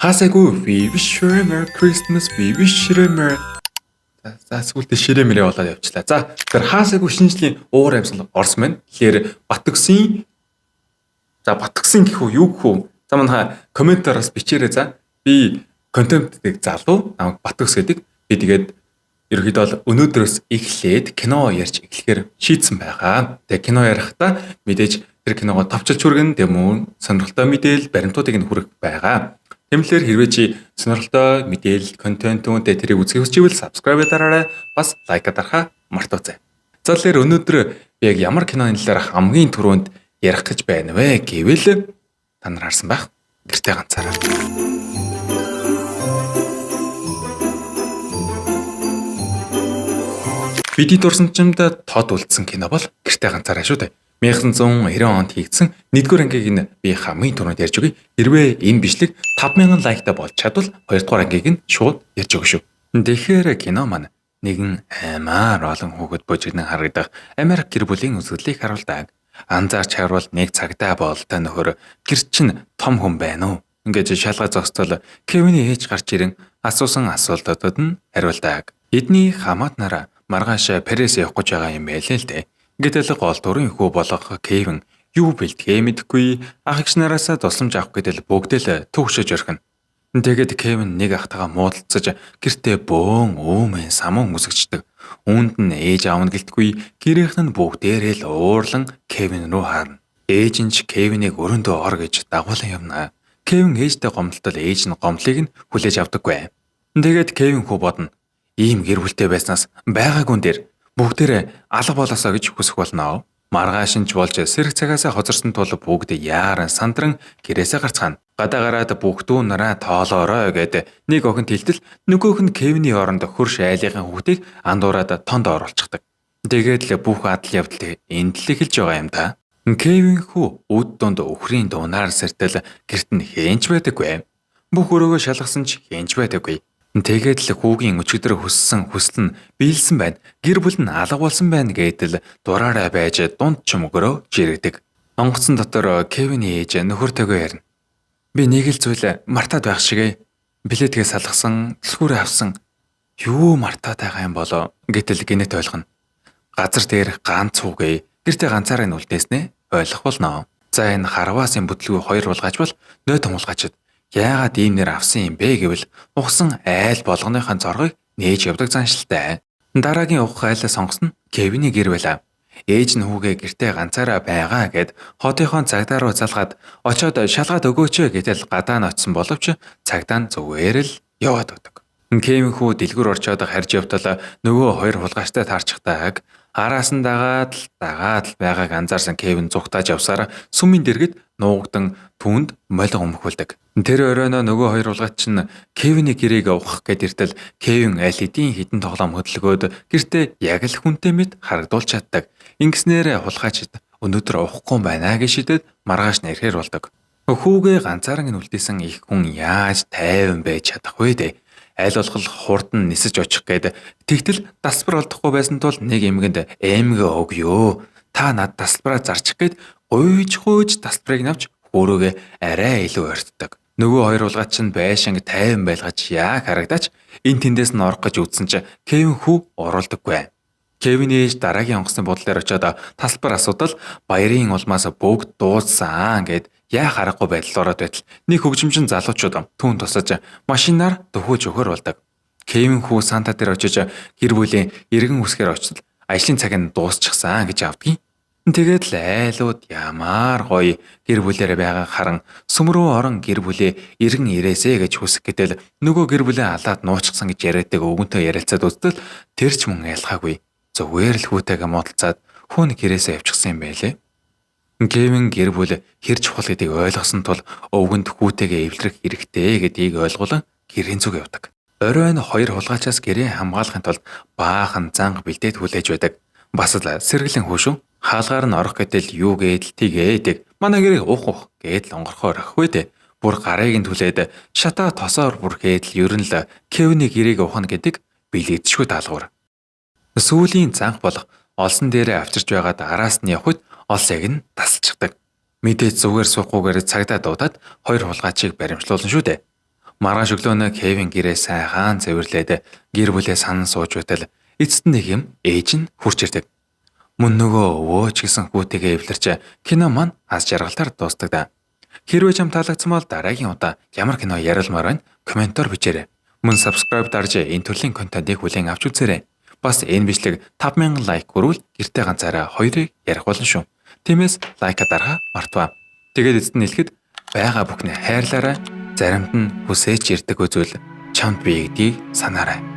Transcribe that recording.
Хасаагүй we wish you a merry Christmas, we wish you a merry. За, сүүлдээ ширээ мэрээ болоод явчлаа. За, тэгэхээр хаасаагүй шинэ жилийн уур амьсгал орсон байна. Тэгэхээр Батөгсийн, за, Батөгсийн гэх үү, юу гэх үү? За, манайха комментараас бичээрэй за. Би контент гэдэг залуу намайг Батөгс гэдэг. Би тэгээд ерөөхдөө бол өнөөдрөөс эхлээд кино ярьж эхлэхээр шийдсэн байгаа. Тэгээ кино ярихдаа мэдээж тэр киногоо товчилж хүргэн, тэг мөн сонирхолтой мэдээлэл, баримтуудыг нь хүргэх байгаа. Тэмлэр хэрвээ чи сонирхолтой мэдээлэл, контент үүнтэй тэрийг үзэхийг хүсвэл subscribe дараарай, бас like дарахаа мартаоцай. За, тэгэхээр өнөөдөр би яг ямар киноны талаар хамгийн түрүүнд ярих гэж байна вэ гэвэл та нар харсан байх. Гэртээ ганцаараа. Бидний дурсамжинд тод үлдсэн кино бол Гэртээ ганцаараа шүү дээ. 1990 онд хийгдсэн 1-р ангийг нь би хамгийн түрүүнд ярьж өгье. Хэрвээ энэ бичлэг 5000 лайктай болж чадвал 2-р ангийг нь шууд ярьж өгнө шүү. Тэгэхээр кино маань нэгэн аймаар олон хүүхэд бужигнан харагдах Америк гэр бүлийн үзэгдлийг харуулдаг. Анзаарч харвал нэг цагтаа бололтой нөхөр гэр чинь том хүн байна уу? Ингээд шалгаа зогсдол Кевиний ээж гарч ирэн асуусан асуултуудад нь хариулдаг. Эдний хамаатнараа маргааш Парис явах гэж байгаа юм байлээ л дээ. Гэтэл гол дүрийн хүү болох Кевин юу бэлдэхээ мэдэхгүй, ах эгч нараасаа тусламж авах гэдэл бүгдэл төвшөж орхино. Тэгээд Кевин нэг ахтайгаа муудалцаж гэртээ бөөн өөмэн самуун үсгчдэг. Үүнд нь ээж аав нь гэлтгүй, гэрийнх нь бүгдээрээ л уурлан Кевин рүү харна. Ээж нь ч Кевинийг өрөөндөө ор гэж дагуулan явна. Кевин ээжтэй гомдолтол ээж нь гомдлыг нь хүлээж авдаггүй. Тэгээд Кевин хүү бодно. Ийм гэр бүлтэй байснаас байгаагүй дээр бүгдээрээ алга болоосоо гэж хүсэх болно. Маргааш нь ч болж сэрэг цагаасаа хоцорсон тул бүгд яаран сандран гэрээсээ гарцгаана. Гадаа гараад бүгдүү нараа тоолоорой гэд нэг охин тэлтэл нөгөөх нь Кевиний оронд хөрш айлынхаа хүүхдийг андуураад тонд оруулчихдаг. Тэгээд л бүх адал явдал энд л эхэлж байгаа юм да. Кевин хүү үд дунд өхрийн дуунаар сэртэл гэрт нь хээнч байдаггүй. Бүх өрөөгөө шалгасан ч хээнч байдаггүй. Тэгээд л хүүгийн өчигдөр хүссэн хүсэл нь биелсэн байна. Гэр бүл нь алга болсон байна гэдэл дураараа байж дунд чөмгөрөө жирэгдэг. Онгоцон дотор Кевиний ээж нөхөртэйгөө ярина. Би нэг л зүйл мартаад байх шигэ. Билетгээ салгасан, түлхүүрээ авсан. Юу мартаад байгаа юм болоо гэтэл гинэт ойлгоно. Газар дээр ганц хүүгээ гэртээ ганцаараа нь үлдээснээ ойлгох болно. За, энэ харваасын бүтлгүй хоёр хулгайч бол нойтон хулгайчид яагаад ийм нэр авсан юм бэ гэвэл ухсан айл болгоныхоо зоргыг нээж явдаг заншилтай. Дараагийн ухах айлаа сонгосон нь Кевиний гэр байлаа. Ээж нь хүүгээ гэртээ ганцаараа байгаа гэд хотынхон цагдаа руу залгаад очоод шалгаад өгөөч гэтэл гадаа нь очисон боловч цагдаа нь зүгээр л яваад өгдөг. Кевин хүү дэлгүүр орчоод харж явтал нөгөө хоёр хулгайчтай таарчихдаг. Араас нь дагаад л дагаад л байгааг анзаарсан Кевин зугтааж явсаар сүмийн дэргэд нуугдан түүнд молго өмхүүлдэг. Тэр оройноо нөгөө хоёр хулгайч нь Кевиний гэрээг ухах гээд иртэл Кевин аль хэдийн хідэн тоглоом хөдөлгөөд гэртээ яг л хүнтэй мэт харагдуулж чаддаг. Ингэснээр хулгайчид өнөөдөр ухахгүй байна гэж шийдээд маргааш нь ирэхээр болдог. Хүүгээ ганцааран нь үлдээсэн их хүн яаж тайван байж чадах вэ дээ? Аль болох хурдан нисэж очих гээд тэгтэл тасалбар олдохгүй байсан тул нэг эмгэнд эмгээ өгөө. Та над тасалбараа зарчих гээд гуйж гуйж тасалбарыг навч хөөрөөгөө арай илүү ойртдог. Нөгөө хоёр хулгайч нь байшинг тайван байлгаж яг харагдаач энэ тэндээс нь орох гэж үзсэн чи Кевин хүү оруулдаггүй. Кевин ээж дараагийн онгоцны буудлын дээр очиод тасалбар асуудал баярын улмаас бүгд дууссан гэд яа харахгүй байдал ороод байтал нэг хөгжимчин залуучууд түүн тусаж машинаар дөхөөж өгөхөр болдог. Кевин хүү Санта дээр очиж гэр бүлийн иргэн үсгээр очтол ажлын цаг нь дуусчихсан гэж авдгийн. Тэгээд л айлууд ямар гоё гэр бүлээрээ байгааг харан сүм рүү орон гэр бүлээ иргэн ирээсэ гэж хүсэх гэтэл нөгөө гэр бүлээ алаад нуучихсан гэж яриадаг өвгөнтэй ярилцаад үзтэл тэр ч мөн ялгаагүй. Зүгээр л хүүтэйгээ муудалцаад хүн гэрээсээ явчихсан юм байлээ. Кевин гэр бүл хэр чухал гэдгийг ойлгосон тул өвгөнд хүүтэйгээ эвлэрэх хэрэгтэй гэдгийг ойлгуулан гэрийн зүг явдаг. Оройн хоёр хулгайчаас гэрээ хамгаалахын тулд баахан занг бэлдээд хүлээж байдаг. Бас л сэргэлэн хөшөө хаалгаар нь орох гэтэл юу гээдэл тгээдэг. Манай гэрээ ух ух гэдэл онгорхоор ахгүй дээ. Бүр гарыг нь түлээд шатаа тосоор бүрхээд л ер нь л Кевиний гэрээг ухна гэдэг билэгдэшгүй даалгавар. Сүүлийн занх болох олсон дээрээ авчирч байгаад араас нь явхад олсыг нь тасалчихдаг. Мэдээж зүгээр суухгүйгээр цагдаа дуудаад хоёр хулгайчийг баримтлуулна шүү дээ. Маргааш өглөө нь Кевин гэрээ сайхан цэвэрлээд гэр бүлээ санан сууж байтал эцэст нэг юм ээж нь хурж ирдэг. Мөн нөгөө өвөө ч гэсэн хүүтэйгээ эвлэрч кино маань аз жаргалтаар дуустдаг да. Хэрвээ чам таалагдсан бол дараагийн удаа ямар кино яриулмаар байна, comment оор бичээрэй. Мөн subscribe дарж энэ төрлийн контентыг хүлээн авч үзээрэй. Бас энэ бичлэг 5000 like хүрвэл гэртээ ганцаараа хоёрыг ярих болно шүү. Тиймээс like аа дарахаа мартваа. Тэгээд эцэст нь хэлэхэд байгаа бүхнээ хайрлаарай. Заримд нь хүсээж ирдэг зүйл чамд бий гэдгийг санаарай.